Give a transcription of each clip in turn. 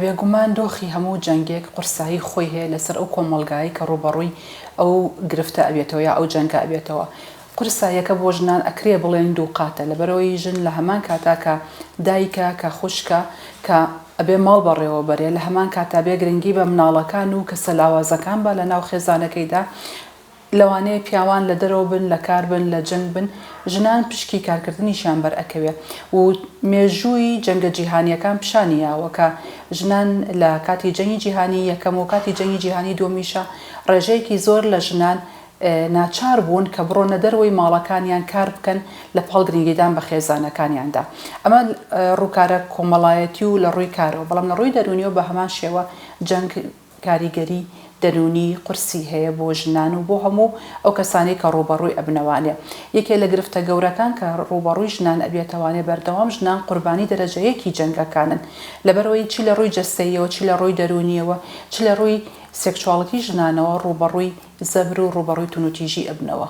بێگومان دۆخی هەموو جەنگێک قورسایی خۆی هەیە لەسەر ئەو کۆمەڵگایەی کە ڕووبەڕووی ئەو گرفتە ئەبێتەوە یا ئەو جەنگە ئەبێتەوە. قورساییەکە بۆ ژنان ئەکرێ بڵێین دووقاتە لەبەرئەوەی ژن لە هەمان کاتا کە دایکە، کە خوشکە، کە ئەبێ ماڵ بەڕێوە بەرێ، لە هەمان کاتا بێ گرنگی بە مناڵەکان و کەسە لاوازەکان با لە ناو خێزانەکەیدا، لەوانەیە پیاوان لە دەرەوە بن، لە کار بن، لە جەنگ بن، ژنان پشکی کارکردنیشیان بەر ئەکەوێ و مێژووی جەنگە جیهانییەکان پیشانی یاوە کە ژنان لە کاتی جەنگی جیهانی یەکەم و کاتی جەنگی جیهانی دووەمیشا ڕێژەیەکی زۆر لە ژنان ناچار بوون کە بڕۆنە دەرەوەی ماڵەکانیان کار بکەن لە پاڵ گرنگیدان بە خێزانەکانیاندا. ئەمە ڕووکارە کۆمەڵایەتی و لە ڕووی کارەوە، بەڵام لە ڕووی دەروونیەوە بە هەمان شێوە جەنگ کاریگەری دەروونی قورسی هەیە بۆ ژنان و بۆ هەموو ئەو کەسانەی کە ڕووبەڕووی ئەبنەوانێ. یەکێ لە گرفتە گەورەکان کە ڕووبەڕووی ژنان ئەبێتەوانێ بەردەوام ژنان قوربانی دەرەجە یەکی جەنگەکانن لەبەرئەوەی چ لە ڕووی جەستەییەوە چ لە ڕووی دەروونیەوە چ لە ڕووی سێکسواڵیتی ژنانەوە ڕووبەڕووی زەبر و ڕووبەڕووی توندوتیژی ئەبنەوە.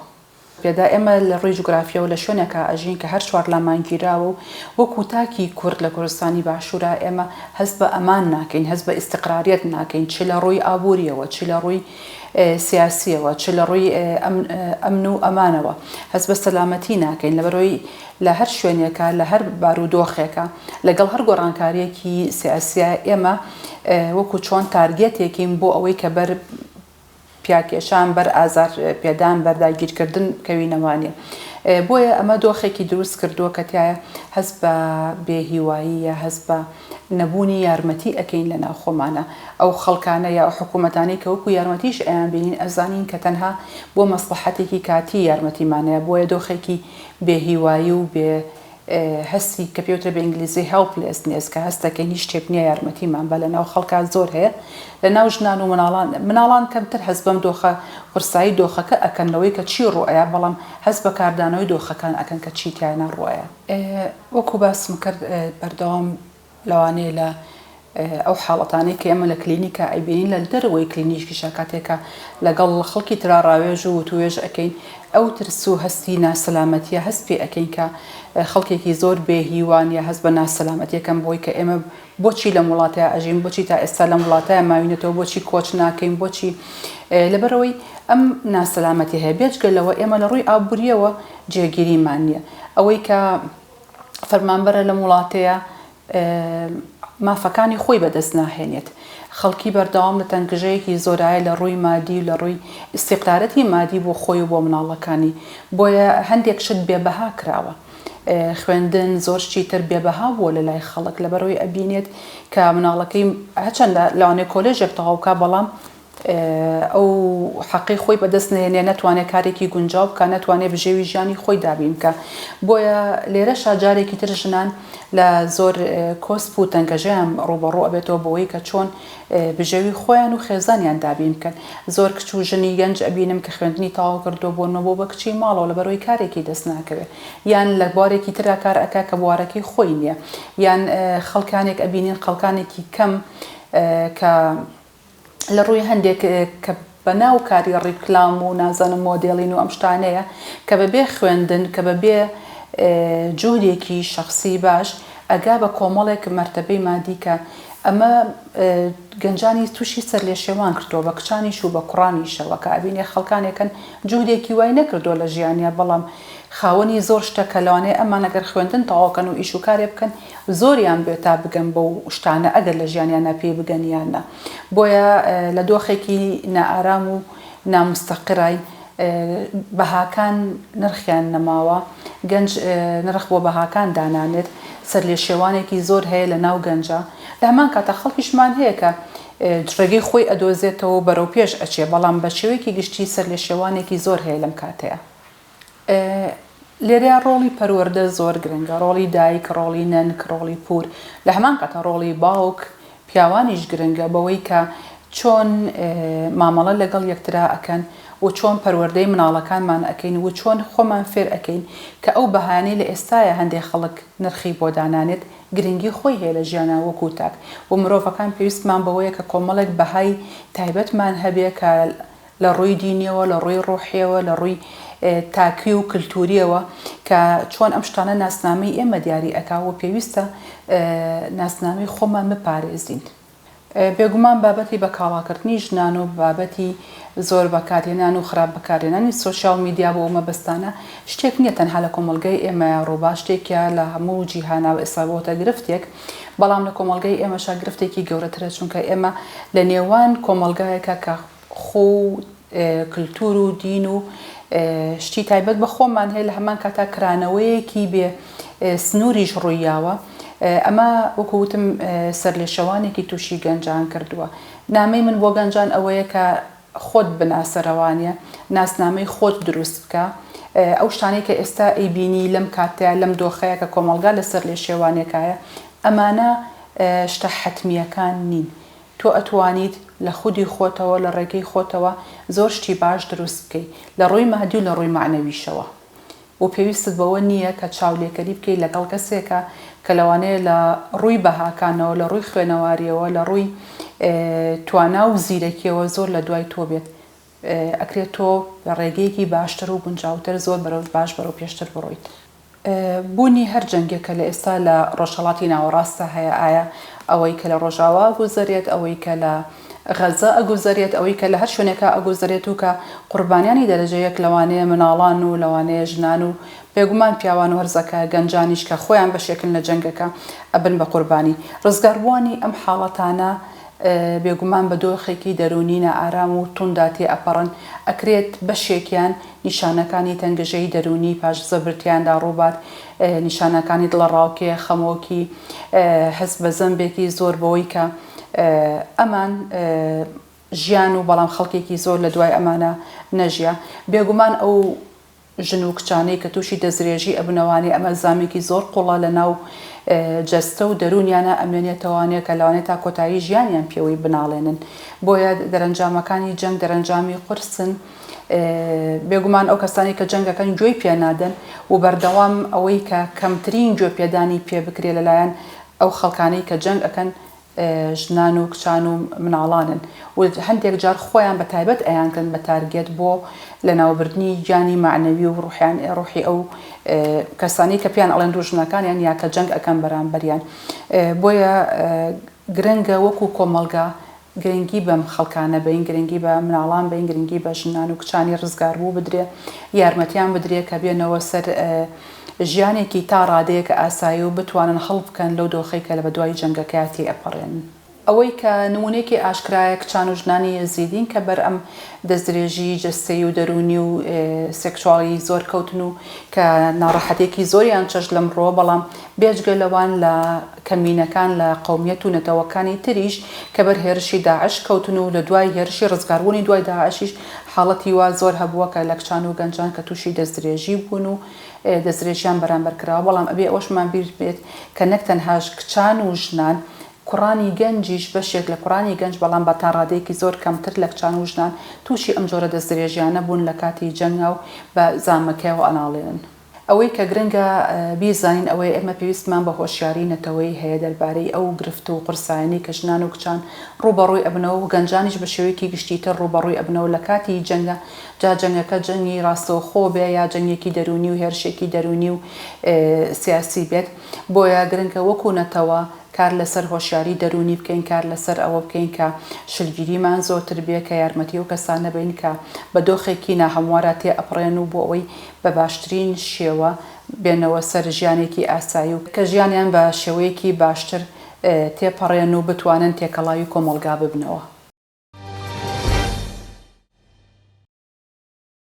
پێدا ئێمە لە ڕووی جوگرافیەوە لە شوێنێکا ئەژین کە هەر چوارلامان گیراوە و وەکوو تاکی کورد لە کوردستانی باشوورا ئێمە هەست بە ئەمان ناکەین، هەست بە ئیستیقراریەت ناکەین چ لە ڕووی ئابووریەوە، چ لە ڕووی سیاسیەوە، چ لە ڕووی ئەمن و ئەمانەوە هەست بە سەلامەتی ناکەین لەبەرئەوەی لە هەر شوێنێکا لە هەر بارودۆخێکا لەگەڵ هەر گۆڕانکاریەکی سیاسیا ئێمە وەکوو چۆن تارگێتێکین بۆ ئەوەی کە بەر پیاکێشان، بەر ئازار پێدان، بەر داگیرکردن بکەوینەوانێ. بۆیە ئەمە دۆخێکی دروست کردووە کە تیایا هەست بە بێ هیوایی یا هەست بە نەبوونی یارمەتی ئەکەین لە ناو خۆمانا. ئەو خەڵکانە یا ئەو حکوومەتانەی کە وەکوو یارمەتیش ئەیانبینین ئەزانین کە تەنها بۆ مەسڵەحەتێکی کاتی یارمەتیمانەیە. بۆیە دۆخێکی بێ هیوایی و بێ هەستی کە پێوترێ بە ئینگلیزی helplessness کە هەست دەکەین هیچ شتێک نییە یارمەتیمان با لەناو خەڵکا زۆر هەیە لەناو ژنان و مناڵان مناڵان کەمتر هەست بەم دۆخە قورسایی دۆخەکە ئەکەن لەوەی کە چی ڕوئەیا بەڵام هەست بە کاردانەوەی دۆخەکان ئەکەن کە چی تیاینا ڕوئەیا. وەکو باسم کرد بەردەوام لەوانەیە لە ئەو حاڵەتانەی کە ئێمە لە کلینیکا ئەیبینین لە دەرەوەی کلینیکیشا کاتێک کە لەگەڵ خەڵکی ترا ڕاوێژ و وتووێژ ئەکەین ئەو ترس و هەستی ناسەلامەتیە هەست پێ ئەکەین کە خەڵکێکی زۆر بێ هیوان یا هەست بە ناسەلامەتی ئەکەن بۆی کە ئێمە بۆچی لەم وڵاتەیا ئەژین بۆچی تا ئێستا لەم وڵاتەیا ماوینەتەوە بۆچی کۆچ ناکەین بۆچی لەبەرئەوەی ئەم ناسەلامەتی هەیە بێجگە لەوە ئێمە لە ڕووی ئابووریەوە جێگیریمان نییە ئەوەی کە فەرمانبەرە لەم وڵاتەیە مافەکانی خۆی بەدەست ناهێنێت. خەڵکی بەردەوام لە تەنگژەیەکی زۆرایە لە ڕووی مادی و لە ڕووی ئیستیقرارەتی مادی بۆ خۆی و بۆ مناڵەکانی. بۆیە هەندێک شت بێ بەها کراوە. خوێندن، زۆر شتی تر بێ بەها بووە لە لای خەڵک لەبەرئەوەی ئەبینێت کە مناڵەکەی هەرچەندە لەوانەیە کۆلێژێک تەواو بکا بەڵام ئەو حەقەی خۆی بەدەست نەهێنێ، نەتوانێ کارێکی گونجاو بکا، نەتوانێ بژێوی ژیانی خۆی دابین بکا. بۆیە لێرەشا جارێکی تر ژنان لە زۆر کۆسپ و تەنگەژەیان ڕووبەڕوو ئەبێتەوە بەوەی کە چۆن بژێوی خۆیان و خێزانیان دابین بکەن. زۆر کچ و ژنی گەنج ئەبینم کە خوێندنی تەواو کردووە بۆ نموونە بووە بە کچی ماڵەوە لەبەرئەوەی کارێکی دەست ناکەوێ یان لە بوارێکی ترا کار ئەکا کە بوارەکەی خۆی نییە یان خەڵکانێک ئەبینین خەڵکانێکی کەم کە لە ڕووی هەندێک کە بە ناو کاری ڕیکلام و نازانم مۆدێلین و ئەم شتانەیە کە بە بێ خوێندن کە بە بێ جوهدێکی شەخسی باش ئەگا بە کۆمەڵێک مەرتەبەی مادی کە ئەمە گەنجانی تووشی سەرلێشێوان کردووە بە کچانیش و بە کوڕانیشەوە کە ئەبینێ خەڵکانێکن جوهدێکی وای نەکردووە لە ژیانیا بەڵام خاوەنی زۆر شتە کە لەوانەیە ئەمان ئەگەر خوێندن تەواو کەن و ئیش و کارێ بکەن زۆریان بوێت تا بگەن بەو شتانە ئەگەر لە ژیانیانا پێی بگەن یان نا. بۆیە لە دۆخێکی نائارام و ناموستەقراین بەهاکان نرخیان نەماوە، گەنج نرخ بۆ بەهاکان دانانێت، سەرلێشێوانێکی زۆر هەیە لە ناو گەنجا، لە هەمان کاتا خەڵکیشمان هەیە کە ڕێگەی خۆی ئەدۆزێتەوە و بەرەو پێش ئەچێ، بەڵام بە شێوەیەکی گشتی سەرلێشێوانێکی زۆر هەیە لەم کاتەیا. لێرەیا ڕۆڵی پەروەردە زۆر گرنگە، ڕۆڵی دایک، ڕۆڵی نەنک، ڕۆڵی پوور، لە هەمان کاتا ڕۆڵی باوک، پیاوانیش گرنگە بەوەی کە چۆن مامەڵە لەگەڵ یەکترا ئەکەن و چۆن پەروەردەی مناڵەکانمان ئەکەین و چۆن خۆمان فێر ئەکەین کە ئەو بەهایانەی لە ئێستایا هەندێ خەڵک نرخی بۆ دانانێت گرنگی خۆی هەیە لە ژیانا وەکوو تاک و مرۆڤەکان پێویستمان بەوەیە کە کۆمەڵێک بەهای تایبەتمان هەبێ کە لە ڕووی دینیەوە، لە ڕووی ڕۆحیەوە، لە ڕووی. تاکی و کلتوریەوە کە چۆن ئەم شتانە ناسنامەی ئێمە دیاری ئەکا و پێویستە ناسنامەی خۆمان بپارێزین. بێگومان بابەتی بە کاڵاکردنی ژنان و بابەتی زۆر بەکارهێنان و خراپ بەکارهێنانی سۆشیال میدیا بۆ ئەو مەبەستانە شتێک نییە تەنها لە کۆمەڵگای ئێمەیا ڕووبا شتێکە لە هەموو جیهانا و ئێستا بۆتە گرفتێک بەڵام لە کۆمەڵگای ئێمەشا گرفتێکی گەورەترە چونکە ئێمە لە نێوان کۆمەڵگایەکە کە خۆ و کلتور و دین و شتی تایبەت بە خۆمان هەیە لە هەمان کاتا کرانەوەیەکی بێ سنووریش ڕوویاوە ئەمە وەکو وتم سەرلێشەوانێکی تووشی گەنجان کردووە نامەی من بۆ گەنجان ئەوەیە کە خۆت بناسەرەوانە ناسنامەی خۆت دروست بکە ئەو شتانەی کە ئێستا ئەیبینی لەم کاتەیە لەم دۆخەیە کە کۆمەڵگا لەسەر لێشێوانێکایە ئەمانە شتە حەتمییەکان نین تۆ ئەتوانیت لە خودی خۆتەوە لە ڕێگەی خۆتەوە زۆر شتی باش دروست بکەی لە ڕووی مادی و لە ڕووی مەعنەویشەوە و پێویستت بەوە نییە کە چاولێکەری بکەی لەگەڵ کەسێکا کە لەوانەیە لە ڕووی بەهاکانەوە لە ڕووی خوێنەواریەوە لە ڕووی توانا و زیرەکیەوە زۆر لە دوای تۆ بێت ئەکرێت تۆ لە ڕێگەیەکی باشتر و گونجاوتر زۆر بەرەو باش بەرەو پێشتر بڕۆیت. بوونی هەر جەنگێک کە لە ئێستا لە ڕۆژهەڵاتی ناوەڕاستدا هەیە، ئایا ئەوەی کە لە ڕۆژاوا ئەگوزەرێت، ئەوەی کە لە غەزە ئەگوزەرێت، ئەوەی کە لە هەر شوێنێکا ئەگوزەرێت و کە قوربانیانی دەرەجە یەک لەوانەیە مناڵان و لەوانەیە ژنان و بێگومان پیاوان و هەرزەکە گەنجانیش کە خۆیان بەشێکن لە جەنگەکە ئەبن بە قوربانی. ڕزگاربووانی ئەم حاڵەتانە بێگومان بە دۆخێکی دەروونی نائارام و تونددا تێئەپەڕن، ئەکرێت بەشێکیان نیشانەکانی تەنگژەی دەروونی پاش زەبر تیاندا ڕووبات، نیشانەکانی دڵەڕاوکێ، خەمۆکی، هەست بە زەنبێکی زۆر بەوەی کە ئەمان ژیان و بەڵام خەڵکێکی زۆر لە دوای ئەمانە نەژیا. بێگومان ئەو ژن و کچانەی کە تووشی دەستدرێژی ئەبنەوانێ ئەمە زامێکی زۆر قوڵە لە ناو جەستە و دەروونیانا ئەمێنێتەوانێ کە لەوانەیە تا کۆتایی ژیانیان پێوەی بناڵێنن بۆیە دەرەنجامەکانی جەنگ دەرەنجامی قورسن بێگومان ئەو کەسانەی کە جەنگەکەن گوێی پێ نادەن و بەردەوام ئەوەی کە کەمترین گوێ پێدانی پێ بکرێ لەلایەن ئەو خەڵکانەی کە جەنگ ئەکەن ژنان و کچان و مناڵانن و هەندێک جار خۆیان بە تایبەت ئەیانکەن بە تارگێت بۆ لەناوبردنی گیانی مەعنەوی و ڕوحیان ڕوحی ئەو کەسانەی کە پێیان ئەڵێن دوژمنەکانیان یا کە جەنگ ئەکەن بەرامبەریان بۆیە گرنگە وەکو کۆمەڵگا گرنگی بەم خەڵکانە بەین، گرنگی بە مناڵان بەین، گرنگی بە ژنان و کچانی ڕزگاربوو بدرێ، یارمەتیان بدرێ کە بێنەوە سەر ژیانێکی تا ڕادەیەک ئاسایی و بتوانن هەڵبکەن لەو دۆخەی کە لە بەدوای جەنگەکەیا تێئەپەڕێنن. ئەوەی کە نموونەیەکی ئاشکرایە کچان و ژنانی یەزیدین کە بەر ئەم دەستدرێژیی جەستەیی و دەروونی و سێکسواڵی زۆر کەوتن و کە ناڕەحەتییەکی زۆریان چەشت لەم ڕووە، بەڵام بێجگە لەوان لە کەمینەکان لە قەومیەت و نەتەوەکانی تریش کە بەر هێرشی داعش کەوتن و لە دوای هێرشی ڕزگاربوونی دوای داعشیش حاڵەتی وا زۆر هەبووە کە لە کچان و گەنجان کە تووشی دەستدرێژی بوون و دەستدرێژیان بەرامبەر کراوە بەڵام ئەبێ ئەوەشمان بیر بێت کە نەک تەنهاش کچان و ژنان کوڕانی گەنجیش بەشێک لە کوڕانی گەنج بەڵام بە تا ڕادەیەکی زۆر کەمتر لە کچان و ژنان تووشی ئەم جۆرە دەستدرێژیانە بوون لە کاتی جەنگا و بە زامەکەوە ئەناڵێنن. ئەوەی کە گرنگە بیزانین ئەوەیە ئێمە پێویستمان بە هۆشیاری نەتەوەیی هەیە دەربارەی ئەو گرفت و قورسایانەی کە ژنان و کچان ڕووبەڕووی ئەبنەوە و گەنجانیش بە شێوەیەکی گشتیتر ڕووبەڕووی ئەبنەوە لە کاتی جەنگا جا جەنگەکە جەنگی ڕاستەوخۆ بێ یا جەنگێکی دەروونی و هێرشێکی دەروونی و سیاسی بێت بۆیە گرنگە وەکو نەتەوە کار لەسەر هۆشیاری دەروونی بکەین، کار لەسەر ئەوە بکەین کە شلگیریمان زۆرتر بێ، کە یارمەتی ئەو کەسانە بەین کە بە دۆخێکی ناهەموارا تێئەپڕێن و بۆ ئەوەی بە باشترین شێوە بێنەوە سەر ژیانێکی ئاسایی و کە ژیانیان بە شێوەیەکی باشتر تێپەڕێن و بتوانن تێکەڵاوی کۆمەڵگا ببنەوە.